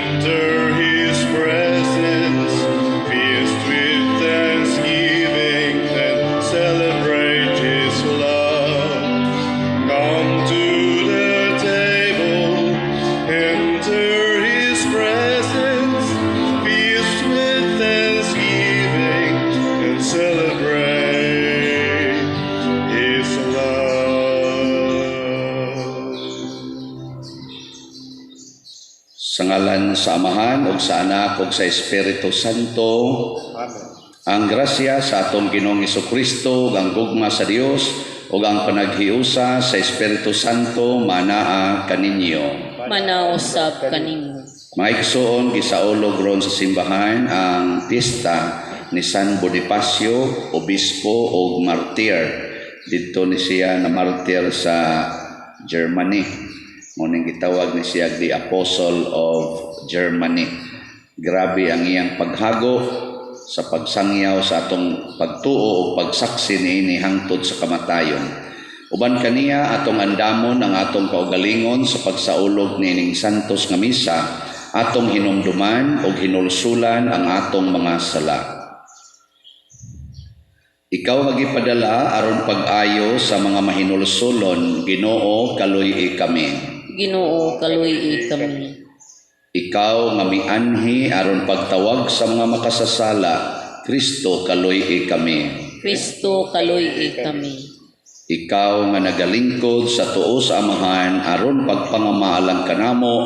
Enter his presence, feast with thanksgiving, and celebrate his love. Come to the table, enter his presence, feast with thanksgiving, and celebrate his love. Sa ngalan sa Amahan ug sa Anak ug sa Espiritu Santo. Amen. Ang grasya sa atong Ginoong Kristo ug ang gugma sa Dios ug ang panaghiusa sa Espiritu Santo manaa kaninyo. Manausab kanimo. Mga igsoon, gisaulog ron sa simbahan ang piyesta ni San Bonifacio, obispo ug martir. Didto ni siya na martir sa Germany. Mao ning gitawag ni siya the Apostle of Germany. Grabe ang iyang paghago sa pagsangyaw sa atong pagtuo o pagsaksi niini hangtod sa kamatayon. Uban kaniya, atong andamon ang atong kaugalingon sa pagsaulog niining santos nga misa, atong hinumduman ug hinulsulan ang atong mga sala. Ikaw nga gipadala aron pag-ayo sa mga mahinulsulon, Ginoo, kaluy-i kami. Ginoo, kaluy-i kami. Ikaw nga mianhi aron pagtawag sa mga makasasala, Kristo, kaluy-i kami. Kristo, kaluy-i kami. Ikaw nga nagalingkod sa tuo sa Amahan aron pagpangamaalang kanamo,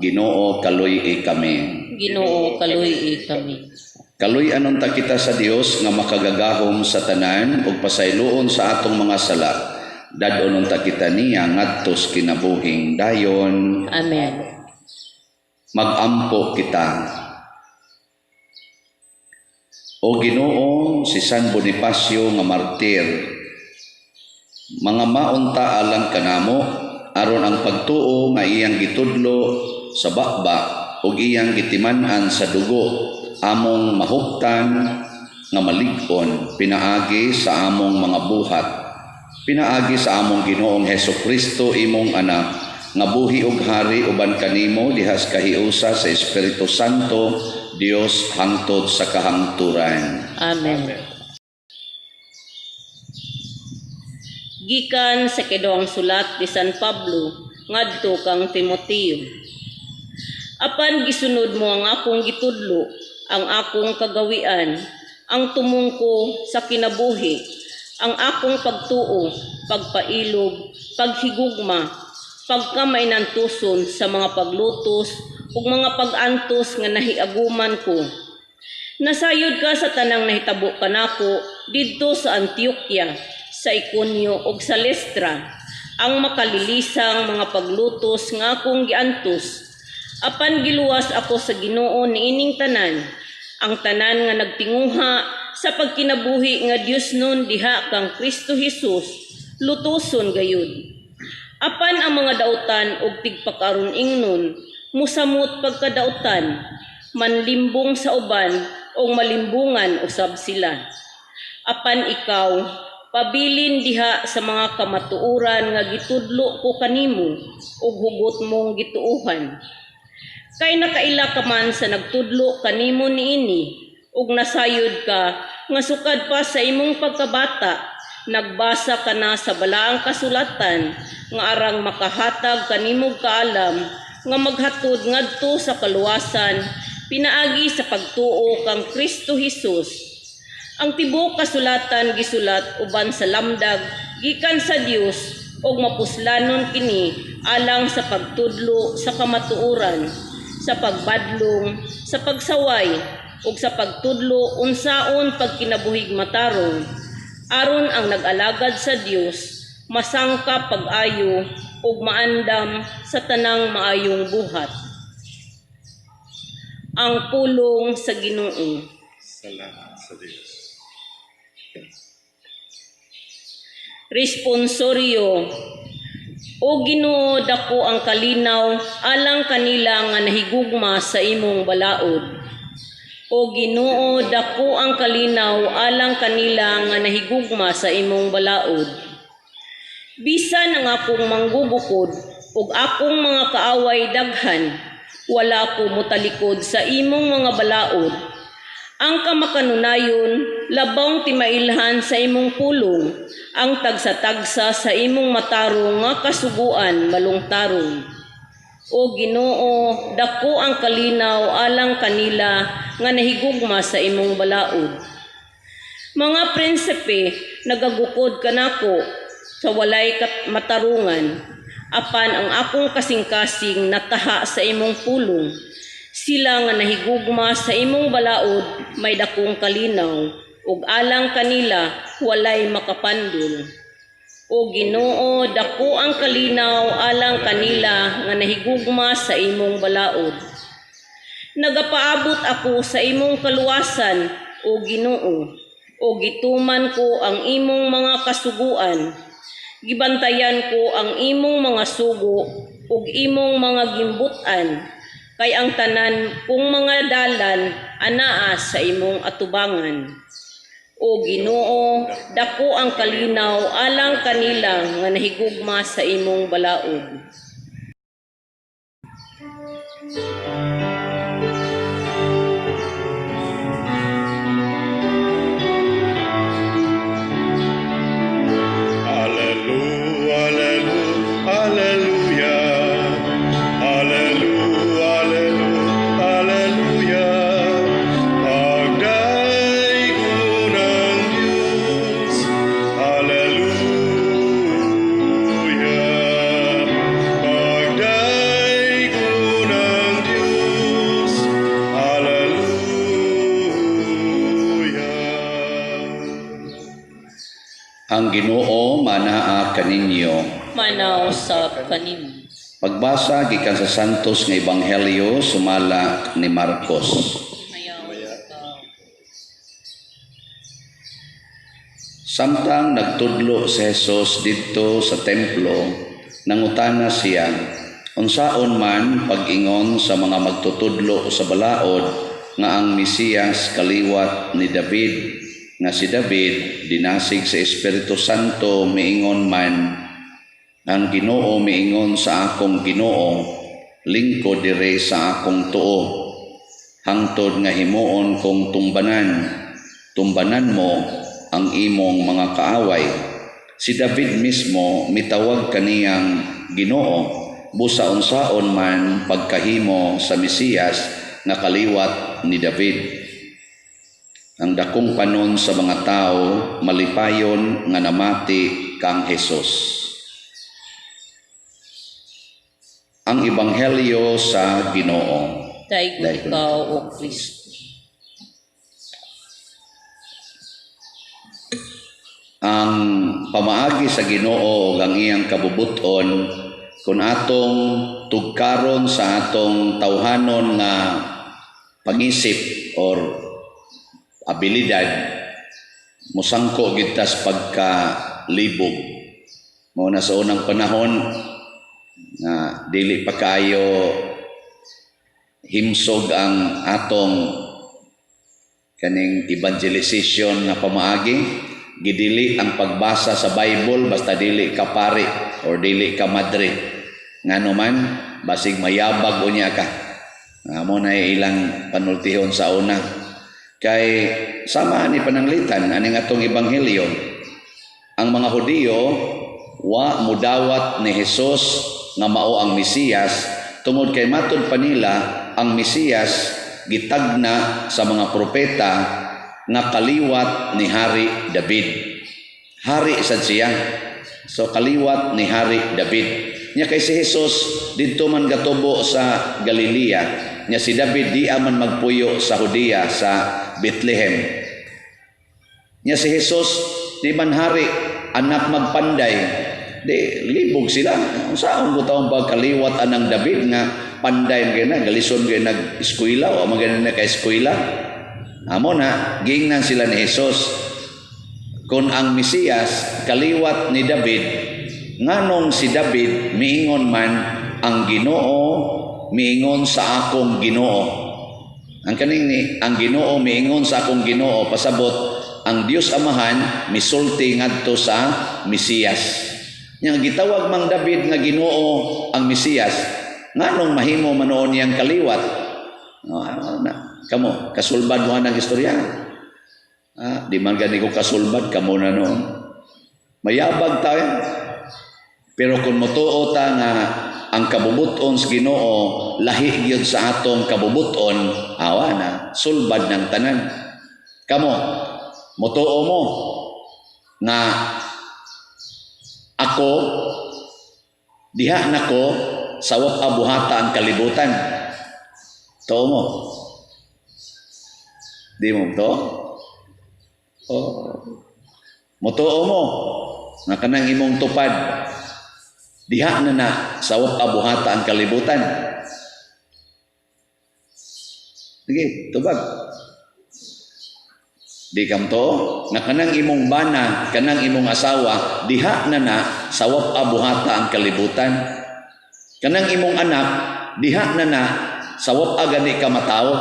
Ginoo, kaluy-i kami. Ginoo, kaluy-i kami. Kaluy-an unta kita sa Dios nga makagagahom sa tanan ug pasayloon sa atong mga sala. Dad-on unta kita niya ngadto sa kinabuhing dayon. Amen. Magampo kita. O Ginoo, si San Bonifacio nga martir, mangamaunta alang kanamo aron ang pagtuo nga iyang gitudlo sa baba ug iyang gitiman-an sa dugo among mahuptan nga malig-on pinaagi sa among mga buhat, pinaagi sa among Ginoong Hesus Kristo, imong anak, nga buhi ug hari uban kanimo diha sa kahiusa sa Espiritu Santo, Dios, hangtod sa kahangturan. Amen. Gikan sa ikaduhang sulat ni San Pablo ngadto kang Timoteo. Apan gisunod mo ang akong gitudlo, ang akong kagawian, ang tumong ko sa kinabuhi, ang akong pagtuo, pagpailob, paghigugma, pagkamainantuson sa mga paglutos ug mga pag-antos nga nahiaguman ko. Nasayod ka sa tanang nahitabo kanako didto sa Antioquia, sa Iconio ug sa Listra, ang makalilisang mga paglutos nga akong giantos. Apan giluwas ako sa Ginoo niining tanan. Ang tanan nga nagtinguha sa pagkinabuhi nga Diosnon diha kang Kristo Jesus, lutoson gayud. Apan ang mga dautan og tigpakaron ingnon, musamot pagkadautan, manlimbong sa uban o malimbungan usab sila. Apan ikaw, pabilin diha sa mga kamatuoran nga gitudlo ko kanimo ug hugot mong gituohan. Kay nakaila ka man sa nagtudlo kanimo niini ug nasayod ka nga sukad pa sa imong pagkabata nagbasa ka na sa balaang kasulatan nga arang makahatag kanimog kaalam nga maghatod ngadto sa kaluwasan pinaagi sa pagtuo kang Kristo Hesus. Ang tibuok kasulatan gisulat uban sa lamdag gikan sa Dios ug mapuslanon kini alang sa pagtudlo sa kamatuoran, sa pagbadlong, sa pagsaway ug sa pagtudlo unsaon pagkinabuhig matarong, aron ang nag-alagad sa Dios masangkap pag-ayo ug maandam sa tanang maayong buhat. Ang pulong sa Ginoo. Salamat sa Diyos. Responsorio. O Ginoo, dako ang kalinaw alang kanila nga nahigugma sa imong balaod. O Ginoo, dako ang kalinaw alang kanila nga nahigugma sa imong balaod. Bisan ang akong manggubukod ug akong mga kaaway daghan, Wala ko motalikod sa imong mga balaod. Ang kamakanunayon, labong ti mailhan sa imong pulong, ang tagsa-tagsa sa imong matarong nga kasuguan malungtaron. O Ginoo, dako ang kalinaw alang kanila nga nahigugma sa imong balaod. Mga prinsipe, nagagukod kanako sa walay matarungan, apan ang akong kasing-kasing nataha sa imong pulong. Sila nga nahigugma sa imong balaod may dakong kalinaw, ug alang kanila walay makapandol. O Ginoo, dako ang kalinaw alang kanila nga nahigugma sa imong balaod. Nagapaabot ako sa imong kaluwasan, o Ginoo, o gituman ko ang imong mga kasuguan. Gibantayan ko ang imong mga sugo ug imong mga gimbut-an, kay ang tanan kong mga dalan anaa sa imong atubangan. O Ginoo, dako ang kalinaw alang kanila nga nahigugma sa imong balaod. Alleluia, alleluia, alleluia. Alleluia, alleluia, alleluia. Pagdaygon ang Diyos. Alleluia. Pagdaygon ang Diyos. Alleluia. Ang Ginoo manaa kaninyo. Manaw sa kanimo. Pagbasa gikan sa Santos nga Ebanghelyo sumala ni Marcos. Mayaw ikaw. Samtang nagtudlo si Jesus didto sa templo, nangutana siya, unsaon man pag-ingon sa mga magtutudlo sa balaod nga ang Mesiyas kaliwat ni David, nga si David dinasig sa Espiritu Santo miingon man, ang Ginoo miingon sa akong Ginoo, lingkod dire sa akong tuo, hangtod nga himuon kong tumbanan, tumbanan mo ang imong mga kaaway. Si David mismo mitawag kaniyang Ginoo, busa unsaon man pagkahimo sa Mesiyas nga kaliwat ni David. Ang dakong panon sa mga tao malipayon nga namati kang Hesus. Ang Ebanghelyo sa Ginoo. Daygon Daygon ikaw, O Kristo. Ang pamaagi sa Ginoo ug ang iyang kabubuton kung atong tugkaron sa atong tawhanon nga pangisip or abilidad, mosangko gyud ta sa pagkalibog. Mao na sa unang panahon nga dili pa kaayo himsog ang atong kaning evangelization nga pamaagi, gidili ang pagbasa sa Bible basta dili ka pari or dili ka madre. Ngano man, basig mayabag unya ka. Nga mo na ilang panultihon sa una. Kay sama ni pananglitan aning atong ebanghelyo, ang mga Hudiyo wa mudawat ni Hesus nga mao ang Mesiyas tungod kay matud pa nila ang Mesiyas gitagna sa mga propeta nga kaliwat ni Hari David. Hari sad siya. So kaliwat ni Hari David. Nya kay si Jesus didto man gatubo sa Galilea. Nya si David di man magpuyo sa Judea, sa Bethlehem. Nya si Jesus di man hari, anak magpanday. Di libog sila. Unsaon ko taong pagkaliwat anang David nga panday man na, galison kay nag-eskwela o man na ka-eskwela. Amo na giingnan sila ni Jesus, kung ang Mesiyas kaliwat ni David, nganong si David miingon man ang Ginoo miingon sa akong Ginoo. Ang kaning ni ang Ginoo miingon sa akong Ginoo, pasabot ang Dios Amahan misulti ngadto sa Mesiyas. Nya gitawag mang David nga Ginoo ang Mesiyas. Nganong mahimo man noon niyang kaliwat? No, na, kamo, kasulbad mo ang istorya. Ah, di man gani ko kasulbad, kamo na noon. Mayabag tayo. Pero kung motuo ta nga ang kabubuton sa Ginoo lahi gyud sa atong kabubuton, awa na, sulbad ng tanan. Kamo, motuo mo nga ako diha nako sa wa buhata ang kalibutan. Tuo mo? Di mo to? Oh. Motuo mo nga kanang imong tupad diha na na sa wa buhata ang kalibutan. Sige, tubag. Di kam to nga kanang imong bana, kanang imong asawa, diha na na sa wa buhata ang kalibutan. Kanang imong anak, diha na na sa wa gani ka matawo.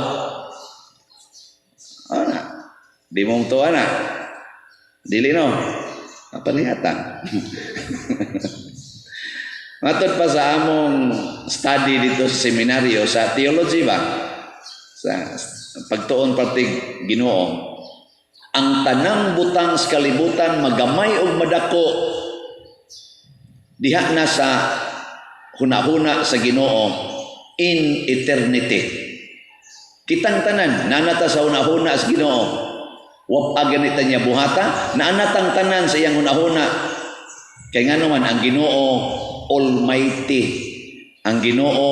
Ana. Di mo to ana. Dili no. Apalihata. Matod pa sa among study dito sa seminaryo sa theology ba? Sa pagtuon partig Ginoo. Ang tanang butang sa kalibutan, magamay og madako, diha na sa hunahuna sa Ginoo in eternity. Kitang tanan nanata sa hunahuna sa Ginoo. Wa ganita niya buhata, naanatang tanan sa iyang hunahuna. Kay ngano man ang Ginoo almighty. Ang Ginoo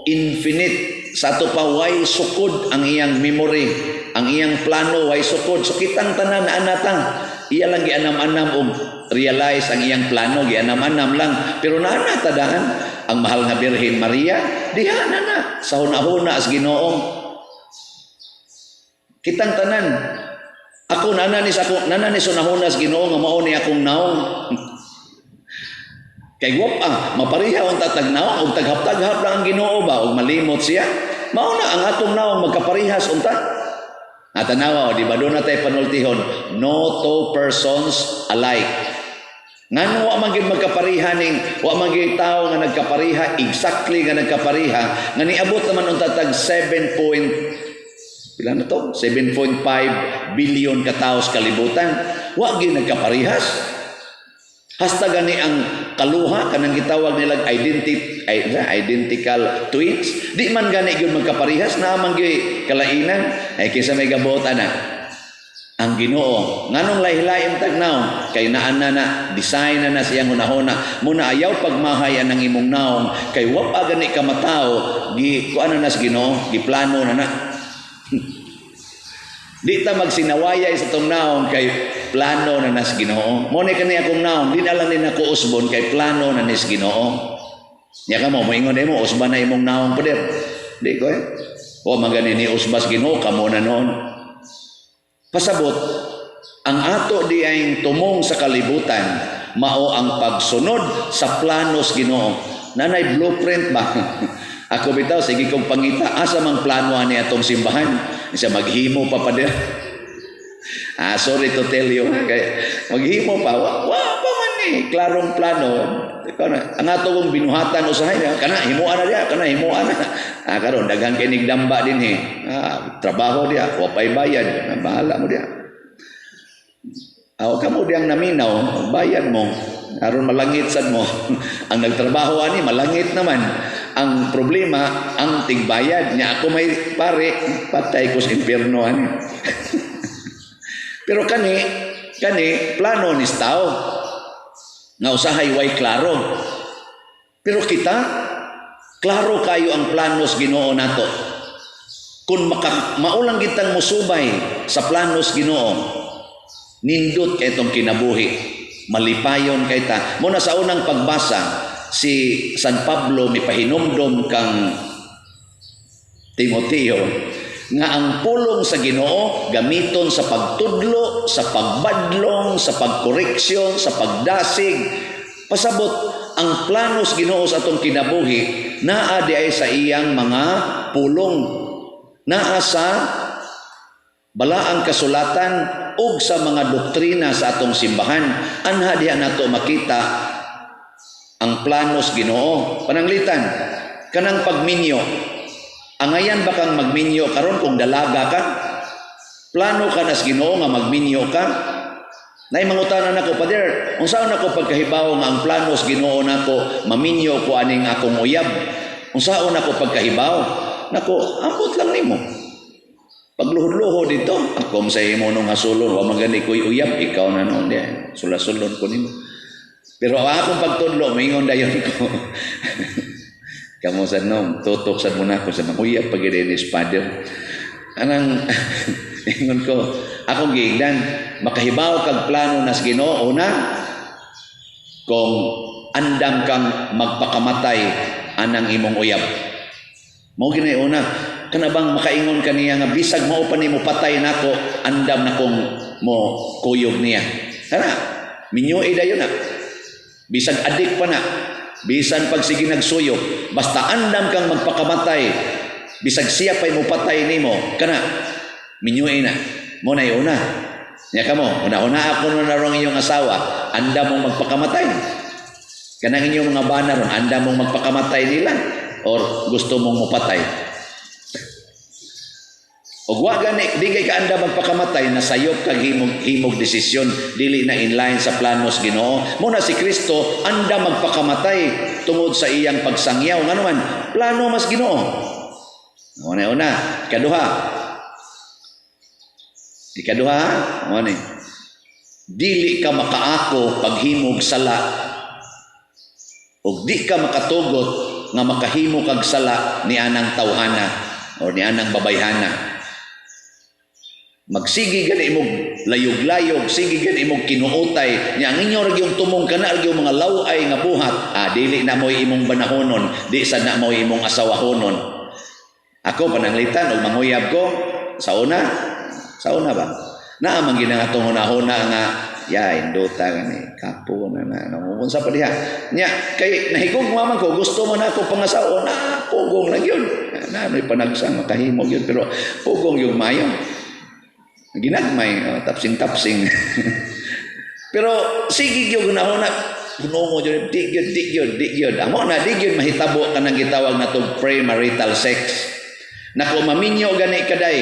infinite. Sa ato pa way sukod ang iyang memory, ang iyang plano way sukod. So kitang tanan naanatang iya lang gianam-anam og realize ang iyang plano, gianam-anam lang. Pero naanata daan ang mahal nga Birhen Maria, diha na na sa hunahuna sa Ginoo. Kitang tanan ako nananis ako nananis hunahuna sa Ginoo nga mao ni akong naong. Kay wap ah, mapareha ang tatag naong og taghap-taghap lang ang Ginoo ba og malimot siya. Mao na ang atong naong magkaparehas unta. Atanawa o di ba doon na tayo panultihon, no two persons alike. Ngano wa man gyud magkapareha ning wa man gyud tawo nga nagkapareha, exactly nga nagkapareha, nga niabot naman unta tag 7 point pila na to? 7.5 billion ka tawo sa kalibutan. Wa gyud nagkaparehas. Hasta gani ang kaluha kanang gitawag nilang identical twins, di man gani gyud magkaparehas, naa man gyud kalainan. Ay kinsa may gabuot ana? Ang Ginoo. Nganong lahi-lahi tag naong? Kay naa na na design na na siyang hunahuna. Muna ayaw pagmahay anang imong naong kay wa pa gani ka matawo, gi kuan na sa Ginoo, giplano na na. Di ta magsinawayay sa tong naong kay plano na nas Ginoo. Mo ni kani akong naong, di na lang ni nako usbon kay plano na nis Ginoo. Nya ka mo moingon mo usba na imong naong, pader. Di ko eh. O magani ni usbas Ginoo kamo na noon. Pasabot, ang ato di ay tumong sa kalibutan mao ang pagsunod sa planos Ginoo. Nanay blueprint ba? Ako bitaw sige kong pangita asa mang plano ani atong simbahan. Isa maghimo pa pader. Ah, sorry to tell you, kay maghimo pa wa, wa pa man ni klarong plano. Ikaw na, ang ato kong binuhatan usahay kana himuan na diya, kana himuan na. Ah, karon daghan kay nigdamba dinhi. Ah, trabaho diya, wa pay bayad, bahala mo diya. Aw kamo diyang naminaw, bayad mo. Aron malangit sad mo. Ang nagtrabaho ani malangit naman. Ang problema ang tigbayad nya ako may pare patay ko sa impierno ani. Pero kani kani plano ni tao nga usahay way klaro. Pero kita klaro kayo ang planos Ginoo nato. Kung maka, maulang gitang musubay sa planos Ginoo, nindot kay itong kinabuhi, malipayon kay ta. Muna sa unang pagbasa, si San Pablo mipahinumdom kang Timoteo nga ang pulong sa Ginoo gamiton sa pagtudlo, sa pagbadlong, sa pagkoreksyon, sa pagdasig. Pasabot ang plano sa Ginoo sa atong kinabuhi naa di ay sa iyang mga pulong. Naa sa balaang kasulatan ug sa mga doktrina sa atong simbahan. Anha diha nato makita ang planos Ginoo. Pananglitan, Kanang pagminyo. Angayan ba kang magminyo karon kung dalaga ka? Plano ka nas Ginoo nga magminyo ka? Nay mangutana nako, "Pader, unsaon nako pagkahibaw nga ang plano sa Ginoo nako maminyo ko aning akong uyab? Unsaon nako pagkahibaw?" Nako, ambot lang nimo. Pagluhod-luhod dito, ako sa imo nung hasulon, wa man gani ko'y uyab, ikaw na noon di. Sulasulon ko nimo. Pero ang akong pagtudlo, mingon dayon ko. Kamo sad no, tutok sad mo na ako sa mga uyab pag ni Father. Anang ingon ko, akong giingnan, makahibaw kag plano nas Ginoo una kung andam kang magpakamatay anang imong uyab. Mao gini una, kana bang makaingon kaniya nga bisag mao pa nimo patay nako, andam na kong mo kuyog niya. Kana, minyo dayon na. Bisag adik pa na, bisan pag sige nagsuyok, basta andam kang magpakamatay, bisag siya pa'y mo patay nimo, kana, minyo na. Mo na una. Nya kamo, una-una ako no narong iyong asawa, andam mong magpakamatay. Kanang inyong mga bana ron, andam mong magpakamatay nila or gusto mong mupatay. Og wa gani di kay kaanda magpakamatay, nasayop kag himog himog desisyon, dili na in line sa planos Ginoo. Mo na si Kristo anda magpakamatay tungod sa iyang pagsangyaw, ngano man plano mas Ginoo. Mo na una. Ikaduha, ikaduha, mo ni dili ka makaako paghimog sala ug di ka makatugot nga makahimo kag sala ni anang tawhana or ni anang babayhana. Magsige gani imong layog-layog, sige gani imong kinuutay, nya ang inyo ra gyung tumong kana ra gyung mga law-ay nga buhat, dili na mo'y imong banahonon, di sad na mo'y imong asawahonon. Ako pananglitan og manguyab ko sa una ba? Naa man gina nga atong hunahuna nga ya indota gani kapo na na unsa pa diha. Nya kay nahigugma man ko, gusto man ako pangasawa na, pugong lang yun. Na may panagsa makahimo yun, pero pugong yung mayo. Ginagmay, oh, tapsing-tapsing. Pero sige gyud hunahuna, hunongo gyud, di gyud, di gyud, di gyud. Amo na di gyud mahitabo kanang gitawag natong premarital sex. Nako, maminyo gani kaday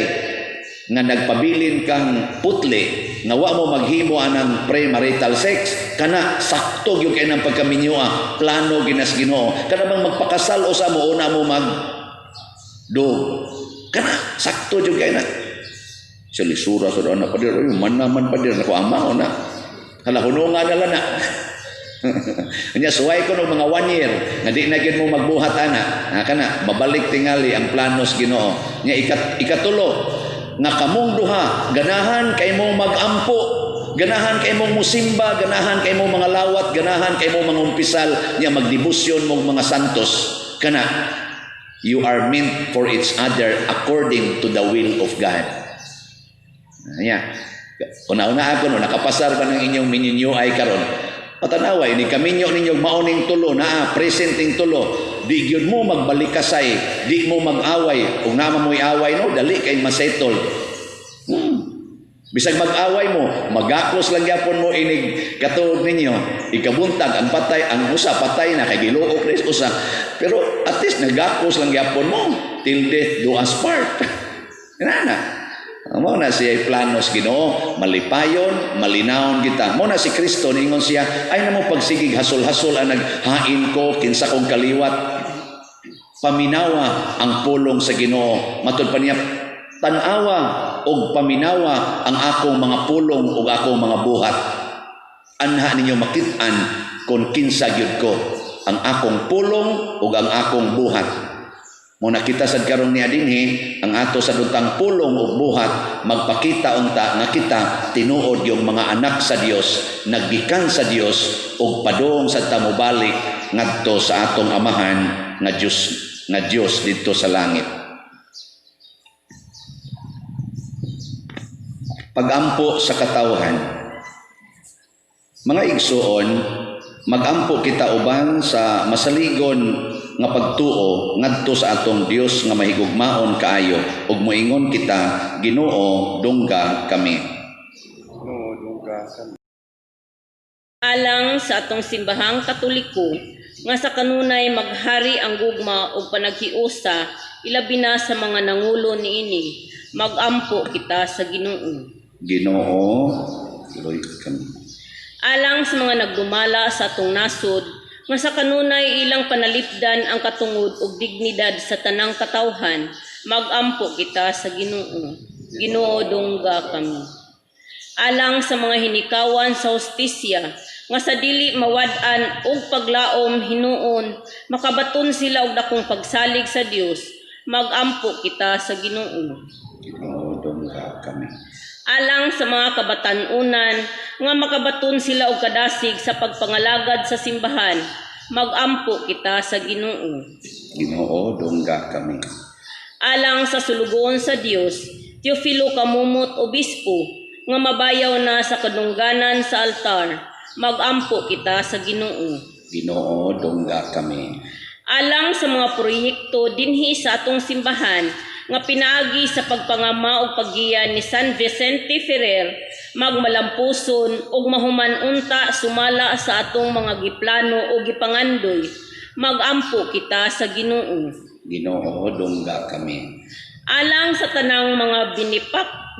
nga nagpabilin kang putli nga wa mo maghimo anang premarital sex, kana sakto gyud kay nang pagkaminyo, plano ginas Ginoo. Kana bang magpakasal usa mo una mo mag do, kana sakto gyud kay na. Sa lisura sa anak, pader, oy, man naman, pader, nako ama na. Hala, hununga na lang na. Nya suway ko no mga one year nga di na gyud mo magbuhat ana. Na kana mabalik tingali ang planos Ginoo. Nya ikatulo nga kamong duha ganahan kay mo magampo, ganahan kay mong musimba, ganahan kay mo mga lawat, ganahan kay mo mangumpisal, nya magdebosyon mong mga santos. Kana you are meant for each other according to the will of God. Nya. Una-una ako no nakapasar ba ng inyong minyuay ay karon. Patanaway ni kaminyo ninyo mauning tulo naa present ning tulo. Di gyud mo magbalikasay, di mo mag-away. Kung naa mo'y away no, dali kay masettle. Bisag mag-away mo, magakos lang gyapon mo inig katuog ninyo. Ikabuntag ang patay, ang usa patay na kay giluok ris usa. Pero at least nagakos lang gyapon mo till death do us part. Ina na. Mao na siya planos Ginoo, malipayon, malinawon kita. Mao na si Kristo niingon siya, ay namo pagsigig hasol-hasol ang naghain ko kinsa kong kaliwat. Paminawa ang pulong sa Ginoo. Matud pa niya, tan-awa og paminawa ang akong mga pulong ug akong mga buhat. Anha ninyo makit-an kung kinsa gyud ko, ang akong pulong ug ang akong buhat. Mo nakita sad karon niya dinhi ang ato sa duntang pulong ug buhat magpakita unta nga kita tinuod yung mga anak sa Dios, naggikan sa Dios ug padung sa tamubalik ngadto sa atong amahan nga Dios didto sa langit. Pagampo sa katawhan. Mga igsuon, magampo kita uban sa masaligon nga pagtuo ngadto sa atong Dios nga mahigugmaon kaayo ug moingon kita, Ginoo, dungga kami. Ginoo, dungga kami. Alang sa atong simbahang Katoliko Nga sa kanunay maghari ang gugma ug panaghiusa, ilabi na sa mga nangulo niini. Magampo kita sa Ginoo. Ginoo, tuloy kami. Alang sa mga nagdumala sa atong nasod, nga sa kanunay ilang panalipdan ang katungod ug dignidad sa tanang katawhan, magampo kita sa Ginoo. Ginoo, dungga kami. Alang sa mga hinikawan sa hustisya, nga sa dili mawad-an og paglaom hinuon, makabaton sila og dakong pagsalig sa Dios, magampo kita sa Ginoo. Ginoo, dungga kami. Alang sa mga kabatan-unan nga makabaton sila og kadasig sa pagpangalagad sa simbahan, magampo kita sa Ginoo. Ginoo, dungga kami. Alang sa sulugoon sa Dios, Teofilo Kamumot Obispo, nga mabayaw na sa kadungganan sa altar, magampo kita sa Ginoo. Ginoo, dungga kami. Alang sa mga proyekto dinhi sa atong simbahan nga pinaagi sa pagpangama ug paggiya ni San Vicente Ferrer, magmalampuson ug mahuman unta sumala sa atong mga giplano o gipangandoy, magampo kita sa Ginoo. Ginoo, dungga kami. Alang sa tanang mga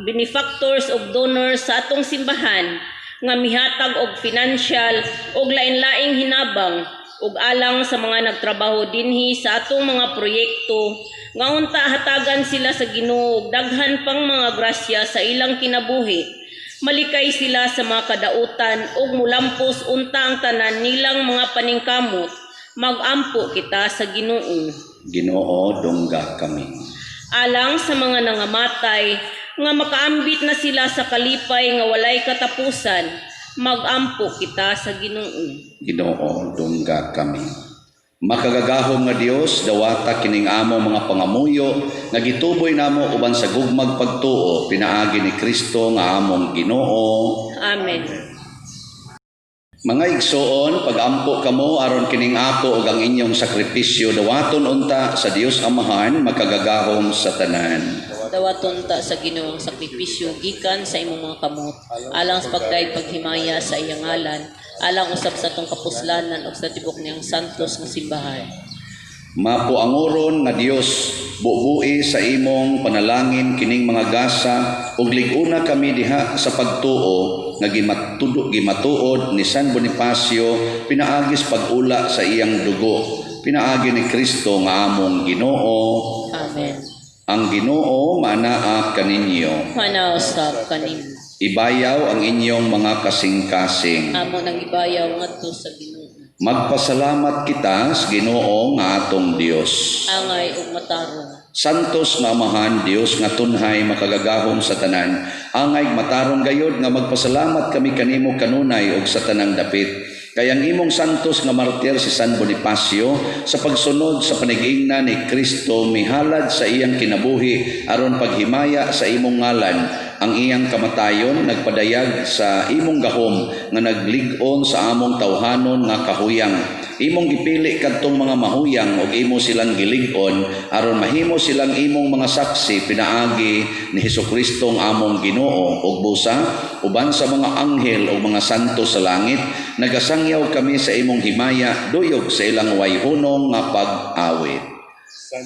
benefactors ug donors sa atong simbahan nga mihatag og financial ug lain-laing hinabang, ug alang sa mga nagtrabaho dinhi sa atong mga proyekto nga unta hatagan sila sa Ginoo og daghan pang mga grasya sa ilang kinabuhi, malikay sila sa mga kadautan ug mulampos unta ang tanan nilang mga paningkamot, magampo kita sa Ginoo. Ginoo, dungga kami. Alang sa mga nangamatay nga makaambit na sila sa kalipay nga walay katapusan, magampo kita sa Ginoo. Ginoo, dungga kami. Makagagahom nga Dios, dawata kining amo mga pangamuyo nga gituboy namo uban sa gugmag pagtuo pinaagi ni Kristo nga among Ginoo. Amen. Mga igsoon, pagampo kamo aron kining ako ug ang inyong sakripisyo dawaton unta sa Dios Amahan makagagahom sa tanan. Dawaton ta sa Ginoo ang sakripisyo gikan sa imong mga kamot, alang sa pagdayeg paghimaya sa iyang ngalan, alang usab sa atong kapuslanan ug sa tibok niyang santos nga simbahan. Mapuangoron nga Dios, bubui sa imong panalangin kining mga gasa ug lig-una kami diha sa pagtuo nga gimatuod ni San Bonifacio pinaagis pag-ula sa iyang dugo, pinaagi ni Kristo nga among Ginoo. Amen. Ang Ginoo manaa kaninyo. Manausap kaninyo. Ibayaw ang inyong mga kasing-kasing. Amo nang ibayaw ngadto sa Ginoo. Magpasalamat kita sa Ginoo nga atong Dios. Angay ug matarong. Santos nga Amahan, Dios nga tunhay makagagahom sa tanan, angay matarong gayod nga magpasalamat kami kanimo kanunay ug sa tanang dapit. Kay ang imong santos nga martir si San Bonifacio sa pagsunod sa panigingna ni Kristo mihalad sa iyang kinabuhi aron paghimaya sa imong ngalan. Ang iyang kamatayon nagpadayag sa imong gahom nga naglig-on sa among tawhanon nga kahuyang. Imong gipili kadtong mga mahuyang ug imo silang gilig-on aron mahimo silang imong mga saksi pinaagi ni Hesukristo ang among Ginoo. Ug busa uban sa mga anghel ug mga santo sa langit nagasangyaw kami sa imong himaya duyog sa ilang wayhunong nga pag-awit.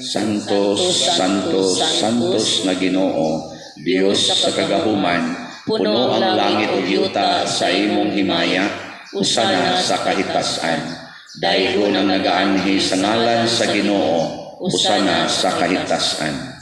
Santos, Santos, Santos nga Ginoo, Dios sa kagahuman, puno ang langit ug yuta sa imong himaya, usana sa kahitasan. Daygon ang nagaanhi sa ngalan sa Ginoo, usana sa kahitasan.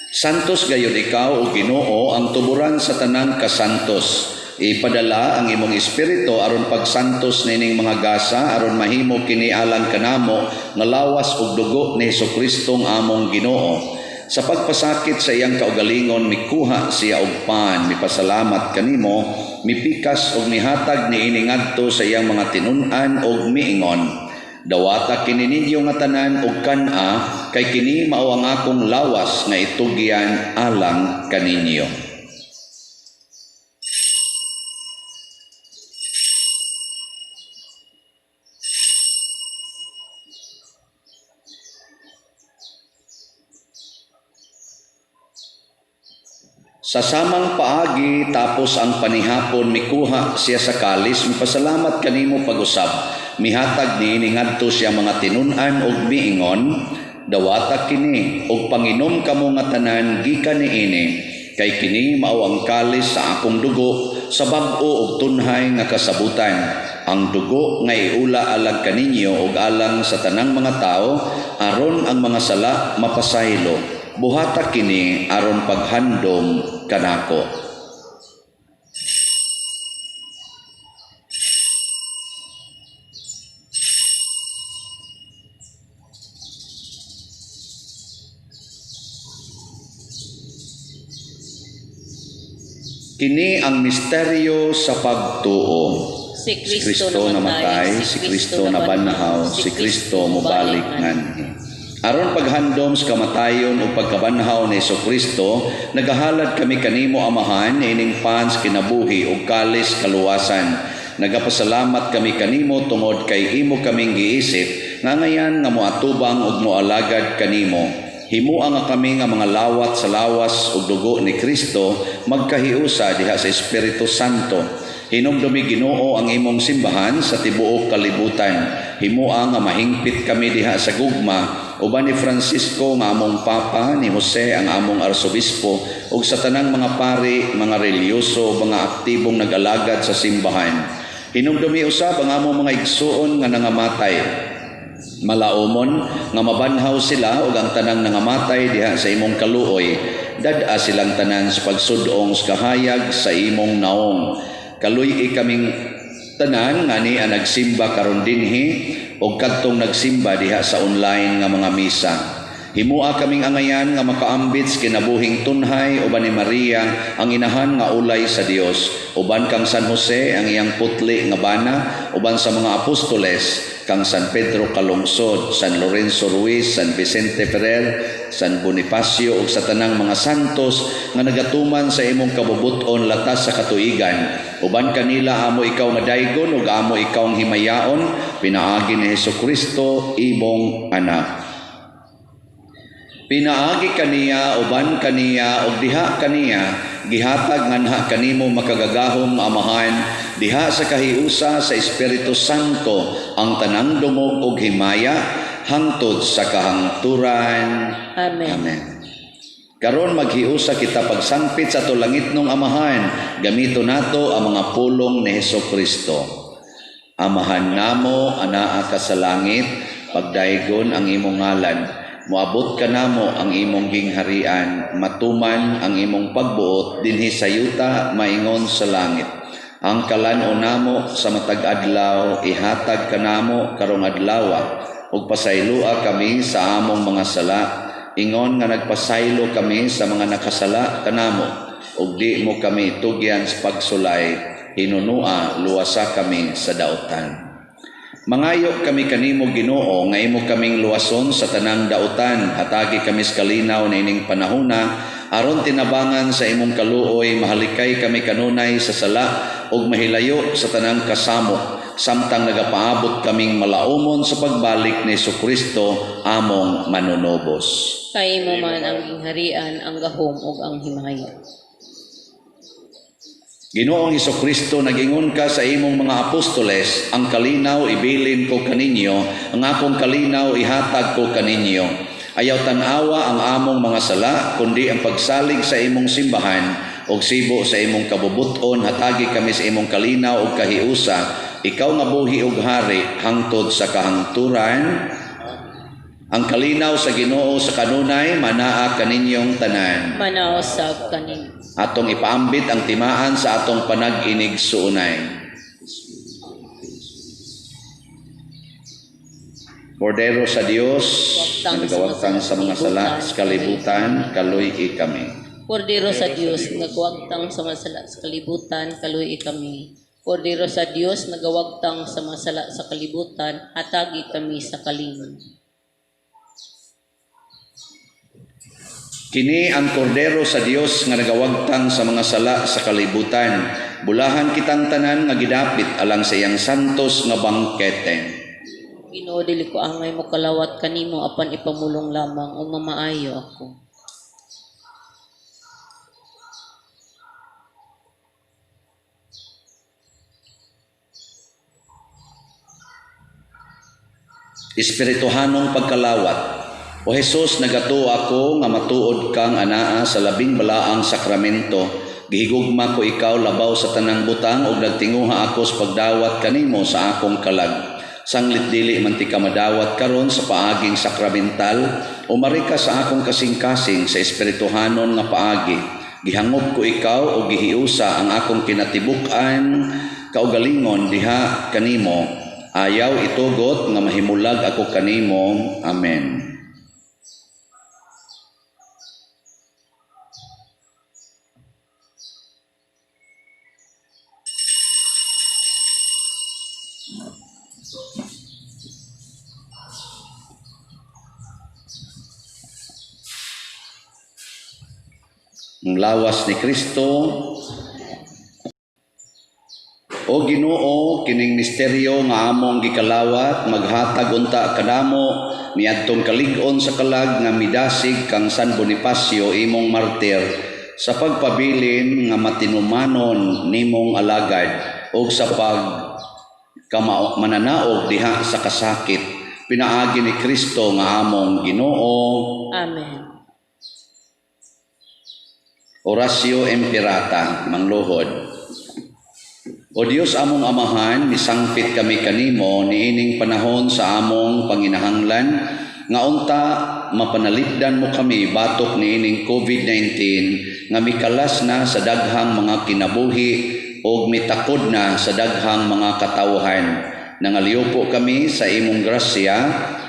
Santos gayud ikaw o Ginoo ang tuburan sa tanang kasantos. Ipadala ang imong espiritu aron pagsantos nining mga gasa aron mahimo kini alang kanamo nga lawas ug dugo ni Hesukristong among Ginoo. Sa pagpasakit sa iyang kaugalingon mikuha siya og pan, mipasalamat kanimo, mipikas og mihatag niini ngadto sa iyang mga tinun-an og miingon. Dawata kini ninyo nga tanan og kan-a, kay kini mao ang akong lawas nga itugyan alang kaninyo. Sa samang paagi tapos ang panihapon mikuha siya sa kalis, mipasalamat kanimo pag-usab. Mihatag niini ngadto sa iyang mga tinun-an ug miingon, "Dawata kini ug panginom kamo nga tanan gikan niini, kay kini mao ang kalis sa akong dugo sa bag-o ug tunhay nga kasabutan. Ang dugo nga iula alang kaninyo ug alang sa tanang mga tawo aron ang mga sala mapasaylo. Buhata kini aron paghandom kanako." Kini ang misteryo sa pagtuo. Si Si Kristo namatay, si Kristo nabanhaw, si Kristo mobalik nganhi. Aron paghandom sa kamatayon ug pagkabanhaw ni Kristo, nagahalad kami kanimo, Amahan, ining pan sa kinabuhi ug kalis kaluwasan. Nagapasalamat kami kanimo tungod kay imo kaming giisip nga ngayan nga moatubang ug moalagad kanimo. Himua nga kami nga mga lawat sa lawas ug dugo ni Kristo magkahiusa diha sa Espiritu Santo. Hinumdumi, Ginoo, ang imong simbahan sa tibuok kalibutan. Himua nga mahingpit kami diha sa gugma uban ni Francisco nga among Papa, ni Jose ang among Arsobispo ug sa tanang mga pari, mga relihiyoso, mga aktibong nag-alagad sa simbahan. Hinumdumi usab ang among mga igsuon nga nangamatay. Malaumon nga mabanhaw sila ug ang tanang nangamatay diha sa imong kaluoy. Dad-a silang tanan sa pagsud-ong sa kahayag sa imong naong. Kaluy-i kaming tanan nga ania nagsimba karon dinhi ug kadtong nagsimba diha sa online nga mga misa. Himua kaming angayan nga makaambit sa kinabuhing tunhay uban ni Maria ang inahan nga ulay sa Dios, uban kang San Jose ang iyang putli nga bana, uban sa mga apostoles, kang San Pedro Calungsod, San Lorenzo Ruiz, San Vicente Ferrer, San Bonifacio ug sa tanang mga santos nga nagatuman sa imong kabubut-on latas sa katuigan. Uban kanila amo ikaw nga daygon ug amo ikaw ang himayaon pinaagi ni Hesukristo, imong anak. Pinaagi kaniya, uban kaniya, ug diha kaniya, gihatag nganha kanimo, makagagahom Amahan, diha sa kahiusa sa Espiritu Santo, ang tanang dungog ug himaya hangtod sa kahangturan. Amen. Amen. Karon maghiusa kita pagsangpit sa ato langitnong Amahan. Gamito nato ang mga pulong ni Hesukristo. Amahan namo, anaa ka sa langit, pagdaygon ang imong ngalan. Moabot kanamo ang imong gingharian, matuman ang imong pagbuot dinhi sa yuta maingon sa langit. Ang kalan-on namo sa matag adlaw ihatag kanamo karong adlawa, ug pasayloa kami sa among mga sala ingon nga nagpasaylo kami sa mga nakasala kanamo, ug di mo kami tugyan sa pagsulay, hinunua luwasa kami sa dautan. Mangayo kami kanimo, Ginoo, nga imo kaming luwason sa tanang dautan. Hatagi kami sa kalinaw niining panahona aron tinabangan sa imong kaluoy mahalikay kami kanunay sa sala ug mahilayo sa tanang kasamok samtang nagapaabot kaming malaumon sa pagbalik ni Kristo among manunubos. Kay imo man ang gingharian, ang gahom ug ang himaya. Ginoong Kristo, nagingon ka sa imong mga apostoles, "Ang kalinaw ibilin ko kaninyo, ang akong kalinaw ihatag ko kaninyo." Ayaw tan-awa ang among mga sala, kundi ang pagsalig sa imong simbahan, ug sibo sa imong kabubuton, hatagi kami sa imong kalinaw ug kahiusa, ikaw nga buhi ug hari hangtod sa kahangturan. Ang kalinaw sa Ginoo sa kanunay manaa kaninyong tanan. Manaa usab kaninyo. Atong ipaambit ang timaan sa atong panag-inigsuonay. Kordero sa Dios, nga nagawagtang sa mga sala sa kalibutan, kaluy-i kami. Kordero sa Dios, nagwagtang sa mga sala sa kalibutan, kaluy-i kami. Kordero sa Dios, nagawagtang sa mga sala sa kalibutan, hatagi kami sa kalinaw. Kini ang Kordero sa Dios nga nagawagtang sa mga sala sa kalibutan. Bulahan kitang tanan nga gidapit alang sa iyang santos nga bangkete. Ginoo, dili ko angay mokalawat kanimo, apan ipamulong lamang ug mamaayo ako. Espirituhanong pagkalawat. O Hesus, nagatuo ako nga matuod kang anaa sa labing balaang sakramento. Gihigugma ko ikaw labaw sa tanang butang ug nagtinguha ako sa pagdawat kanimo sa akong kalag. Sanglit dili man tika madawat karon sa paaging sakramental, umari ka sa akong kasing-kasing sa espirituhanon nga paagi. Gihangop ko ikaw o gihiusa ang akong kinatibuk-an kaugalingon diha kanimo. Ayaw itugot nga mahimulag ako kanimo. Amen. Ang lawas ni Kristo. O Ginoo, kining misteryo nga among gikalawat maghatag unta kanamo niadtong kalig-on sa kalag nga midasig kang San Bonifacio imong martir sa pagpabilin nga matinumanon nimong alagad ug sa pag mananaog diha sa kasakit pinaagi ni Kristo nga among Ginoo. Amen. Oratio Imperata, mangluhod. O Dios among Amahan, misangpit kami kanimo niining panahon sa among panginahanglan nga unta mapanalipdan mo kami batok niining COVID-19 nga mikalas na sa daghang mga kinabuhi ug mitakod na sa daghang mga katawhan. Nangaliw kami sa imong grasya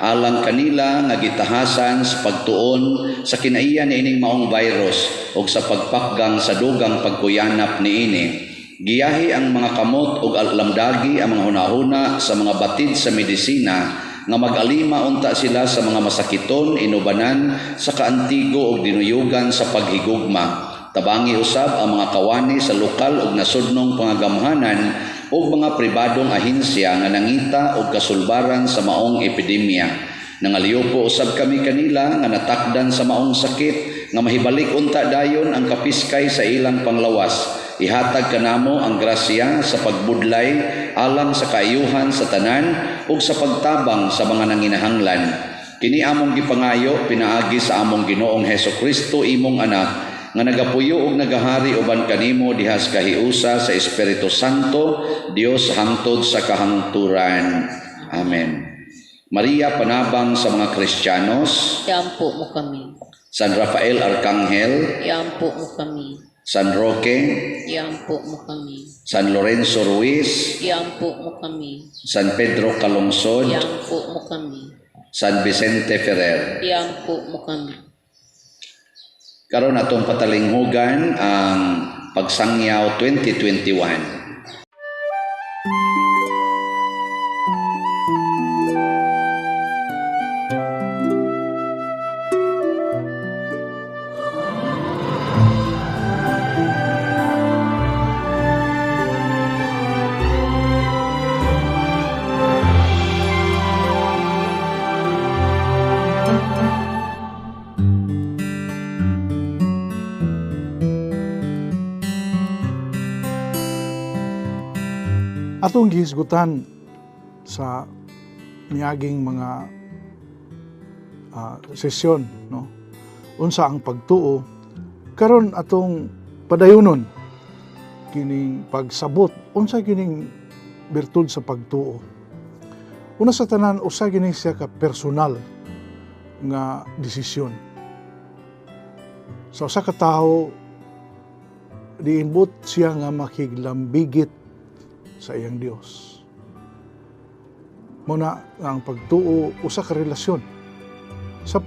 alang kanila nga gitahasan sa pagtuon sa kinaiya niining maong virus ug sa pagpakgang sa dugang pagkuyanap niini. Giyahi ang mga kamot ug lamdagi ang mga hunahuna sa mga batid sa medisina nga mag-alima unta sila sa mga masakiton inubanan sa kaantigo ug dinuyugan sa paghigugma. Tabangi usab ang mga kawani sa lokal ug nasudnong pangagamhanan ug mga pribadong ahensya nga nangita og kasulbaran sa maong epidemya. Nangaliw usab kami kanila nga natakdan sa maong sakit nga mahibalik unta dayon ang kapiskay sa ilang panglawas. Ihatag kanamo ang grasya sa pagbudlay alang sa kaayuhan sa tanan ug sa pagtabang sa mga nanginahanglan. Kini among gipangayo pinaagi sa among Ginoong Heso Kristo imong anak nga nagapuyo ug nagahari uban kanimo diha sa kahiusa sa Espiritu Santo, Dios hangtod sa kahangturan. Amen. Maria, panabang sa mga Kristiyanos, Iampo mo kami. San Rafael Arcangel, Iampo mo kami. San Roque, Iampo mo kami. San Lorenzo Ruiz, Iampo mo kami. San Pedro Calungsod, Iampo mo kami. San Vicente Ferrer. Iampo mo kami. Karon atong patalinghugan ang Pagsangyaw 2021. Atong gihisgutan sa miaging mga sesyon, no, unsa ang pagtuo. Karon atong padayunon kining pagsabot unsa kining birtud sa pagtuo. Una sa tanan, usa kini siya ka personal nga desisyon sa usa ka tawo. Diinbot siya nga makiglambigit sa iyang Dios. Muna nga ang pagtuo usa ka relasyon sa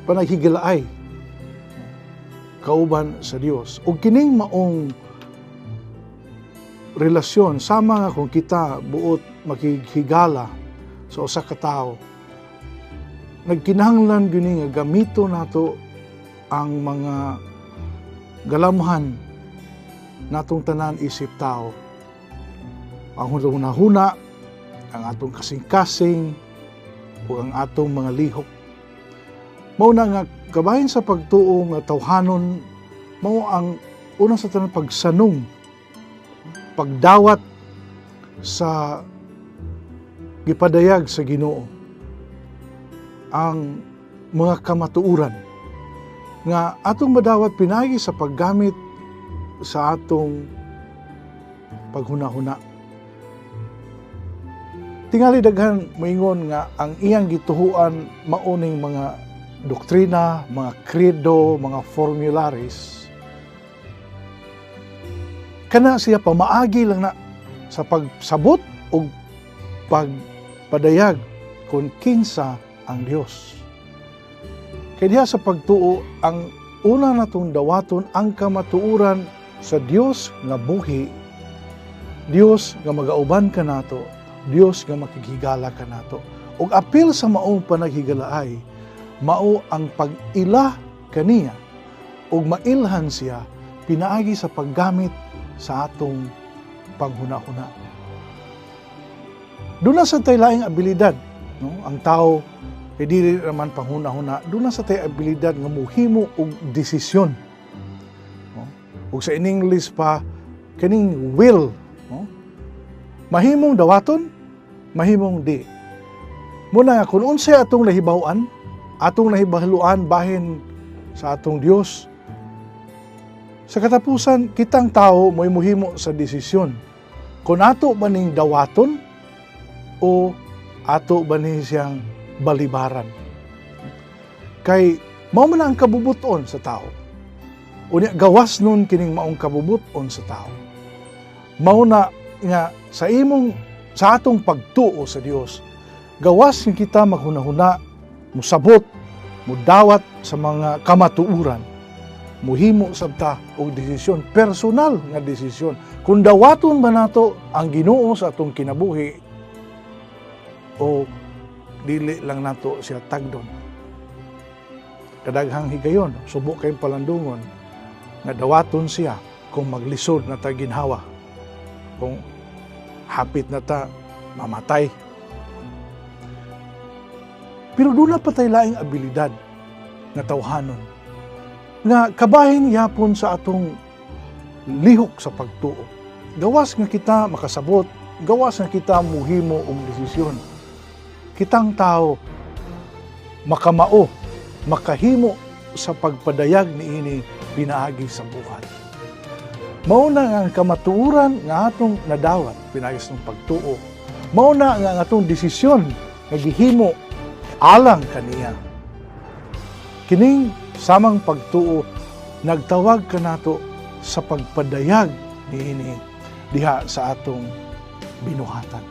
panaghigilaay kauban sa Dios. Ug kining maong relasyon, sama nga kung kita buot makighigala sa usa ka tawo, nagkinahanglan gyud nga gamito nato ang mga galamhan natong tanan isip tao, ang hunahuna, ang atong kasing-kasing, ug ang atong mga lihok. Mao na nga kabahin sa pagtuo nga tawhanon, mao ang una sa tanan pagsanong, pagdawat sa Gipadayag sa Ginoo ang mga kamatuoran nga atong madawat pinaagi sa paggamit sa atong paghunahuna. Tingali daghan moingon nga ang iyang gituhuan mao ning mga doktrina, mga credo, mga formularies. Kana siya pamaagi lang na sa pagsabot o pagpadayag kung kinsa ang Dios. Kay diha sa pagtuo, ang una natong dawaton ang kamatuoran sa Dios nga buhi, Dios nga magauban kanato, Dios nga makighigala kanato. Ug apil sa maong panaghigalaay, mao ang pag-ila kaniya ug mailhan siya pinaagi sa paggamit sa atong panghuna-huna. Duna sad tay laing abilidad, no? Ang tao kay dili raman panghuna-huna, duna sad tay abilidad nga muhimo og desisyon. No? Ug sa in English pa kaning will, no? Mahimong dawaton, mahimong di. Muna nga kung unsay atong nahibaw-an, atong nahibaluan bahin sa atong Dios, sa katapusan, kitang tao mo'y muhimo sa desisyon. Kung ato ba ning dawaton o ato ba ni siyang balibaran. Kay mao man ang kabubuton sa tao. Unya gawas nun kining maong kabubuton sa tao. Mao na nga sa atong pagtuo sa Dios, gawas nga kita maghunahuna, musabot, mudawat sa mga kamatuoran, muhimo sab ta og desisyon, personal nga desisyon. Kung dawaton ba nato ang Ginoo sa atong kinabuhi o dili lang nato siya tagdon. Kadaghang higayon, subo kayong palandungon nga dawaton siya kung maglisod na ta ginhawa, kung hapit na ta mamatay. Pero duna pa tay laing abilidad nga tawhanon nga kabahin yapon sa atong lihok sa pagtuo. Gawas nga kita makasabot, gawas nga kita muhimo og desisyon. Kitang tao makamao, makahimo sa pagpadayag niini pinaagi sa buhat. Mao na nga ang kamatuoran nga atong nadawat pinaagi sa atong pagtuo. Mao na nga ang atong desisyon nga gihimo alang kaniya. Kining samang pagtuo nagtawag kanato sa pagpadayag niini diha sa atong binuhatan.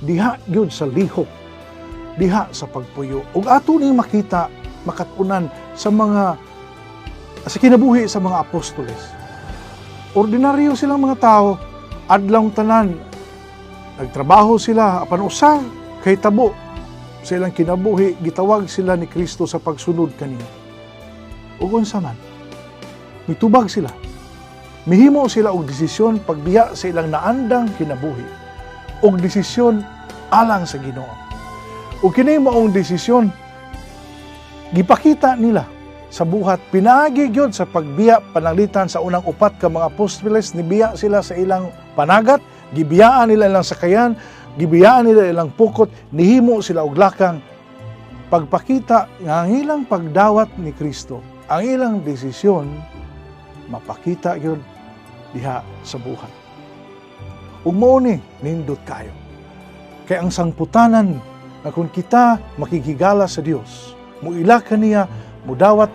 Diha gyud sa lihok, diha sa pagpuyo. Ug ato ning makita makat-unan sa kinabuhi sa mga apostoles. Ordinaryo silang mga tao, adlawng tanan nagtrabaho sila apan usa kay tabo sa ilang kinabuhi, gitawag sila ni Kristo sa pagsunod kaniya. Ug unsa man, mitubag sila. Mihimo sila og desisyon pagbiya sa ilang naandang kinabuhi og desisyon alang sa Ginoo. Ug kini maong desisyon gipakita nila sa buhat pinaagi gyud sa pagbiya pananglitan sa unang upat ka mga apostoles. Nibiya sila sa ilang panagat, gibiyaan nila ilang sakayan, gibiyaan nila ilang pukot, nihimo sila og lakang pagpakita nga ang ilang pagdawat ni Kristo, ang ilang desisyon mapakita gyud diha sa buhat. Ug mao ni nindot kayo. Kay ang sangputanan nga kung kita makighigala sa Dios, muila kaniya, mudawat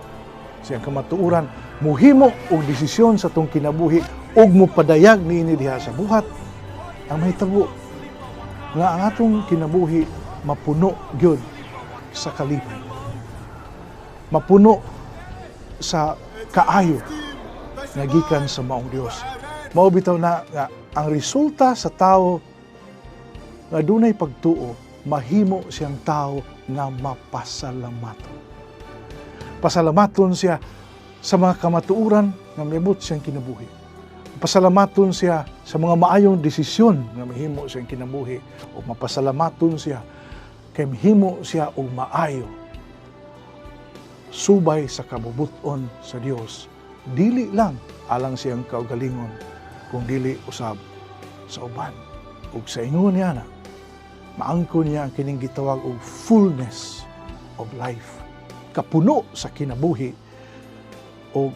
sa iyang kamatuoran, muhimo og desisyon sa atong kinabuhi ug mupadayag niini diha sa buhat, ang mahitabo nga ang atong kinabuhi mapuno gyud sa kalipay. Mapuno sa kaayo nga gikan sa maong Dios. Mao bitaw na nga ang resulta sa tao nga dunay pagtuo, mahimo siyang tao nga mapasalamaton. Pasalamaton siya sa mga kamatuoran nga miabot siyang kinabuhi. Pasalamaton siya sa mga maayong desisyon nga mahimo siyang kinabuhi, o mapasalamaton siya kay mahimo siya og maayo subay sa kabubuton sa Dios, dili lang alang siyang kaugalingon kung dili usab sa uban. Ug sa ingon niya na, Maangkon niya ang kining gitawag og fullness of life. Kapuno sa kinabuhi o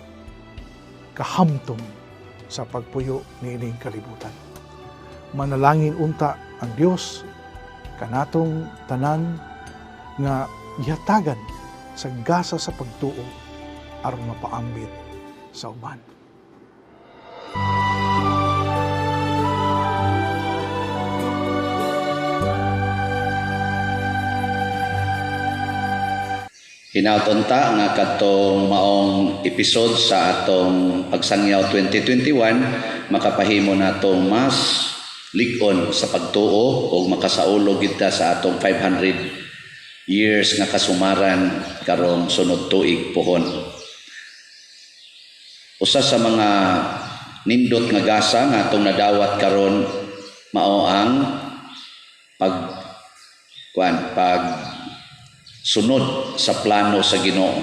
kahamtong sa pagpuyo niining kalibutan. Manalangin unta ang Dios kanatong tanan nga gihatagan sa gasa sa pagtuo aron mapaambit sa uban. Hinaut unta nga kadtong maong episode sa atong Pagsangyaw 2021 makapahimo natong mas lig-on sa pagtuo o makasaulog kita sa atong 500 years nga kasumaran karong sunod tuig pohon. Usa sa mga nindot nga gasa nga atong nadawat karon mao ang pag kuan pag sunod sa plano sa Ginoo.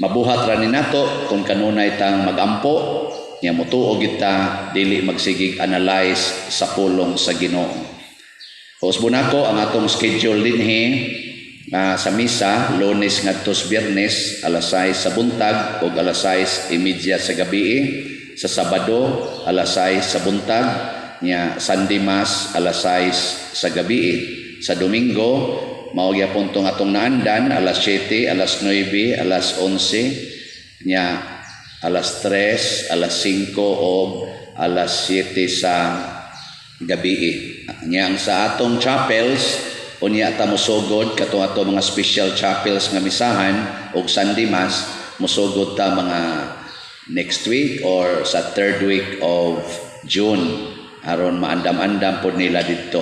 Mabuhat ra ni nato kung kanunay tang magampo nya motuo kita dili magsigig analyze sa pulong sa Ginoo. Usbon nako ang atong schedule dinhi sa misa Lunes ngadto sa Biyernes, alas 6 sa buntag ug alas 6:30 sa gabi, sa Sabado alas 6 sa buntag, nya Sunday Mass alas 6 sa gabi. Sa Domingo mao gyapon tong atong naandan, alas 7, alas 9, alas 11, nya alas 3, alas 5 o alas 7 sa gabi. Nya ang sa atong chapels, unya ta mosugod katong ato mga special chapels nga misahan og Sunday Mass, mosugod ta mga next week or sa third week of June aron maandam-andam pod nila didto.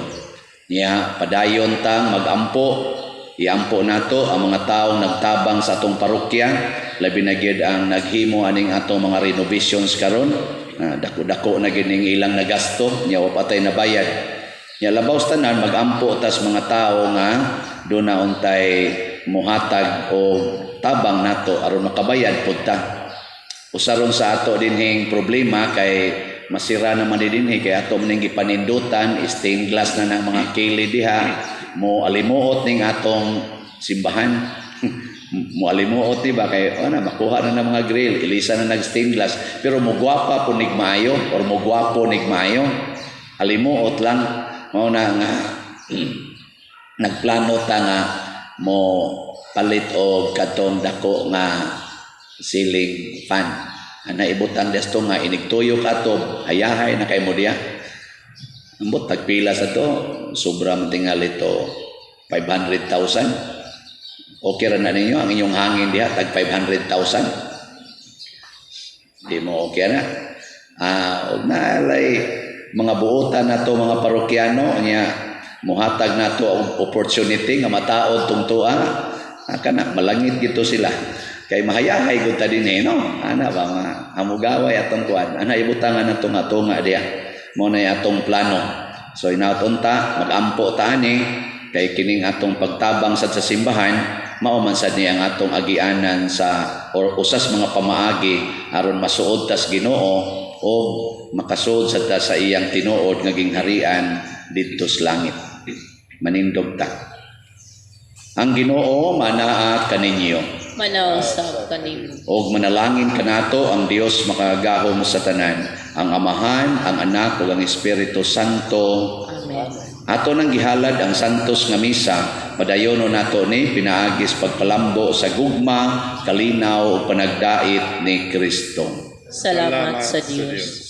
Nya padayon tang magampo, iampo nato ang mga taong nagtabang sa atong parokya, labi na gyud ang naghimo aning atong mga renovations karon. Dako-dako na gyud ning ilang nagasto, nya wa patay na bayad. Nya labaw sa tanan, magampo tas mga tawo nga duna untay muhatag og tabang nato aron makabayad pud ta. Usaron sa ato dinhing problema kay masira naman di dinhi kay ato maning gipanindutan, stained glass na ng mga kili diha, mo alimuot ning atong simbahan. Mo alimuot, di ba, kay oh, na makuha na ng mga grill, ilisa na nag stained glass, pero mo gwapa po nig maayo or mo gwapo nig maayo, alimuot lang. Mao na nga nagplano ta nga mo palit og katong dako nga ceiling fan. Ana ibutang desto nga inigtuyok ato, hayahay na kay mo diya. Ambot tagpila sa to, sobra man tingali to, 500,000. Okay ra na ninyo ang inyong hangin diha tag 500,000? Di mo okay na. Og naalay mga buotan nato mga parokyano nya muhatag nato og opportunity nga mataod tong tuwa. Kana malangit gito sila. Kay mahayahay gud ta dinhi, no. Ana ba mga amugaway atong kuan. Ana ibutangan nato nga tunga diha. Mo na atong plano. So inaot unta magampo ta ani kay kining atong pagtabang sad sa simbahan mao man sad ni ang atong agianan sa or usas mga pamaagi aron masuod tas Ginoo o makasuod sad ta sa iyang tinuod nga gingharian didto sa langit. Manindog ta. Ang Ginoo manaa kaninyo. Manaw sa kanimo. Og manalangin kanato ang Dios makagagahom sa tanan, ang Amahan, ang Anak ug ang Espiritu Santo. Amen. Ato nang gihalad ang santos nga misa, padayono nato ni pinaagis pagpalambo sa gugma, kalinaw ug panagdait ni Kristo. Salamat sa Dios.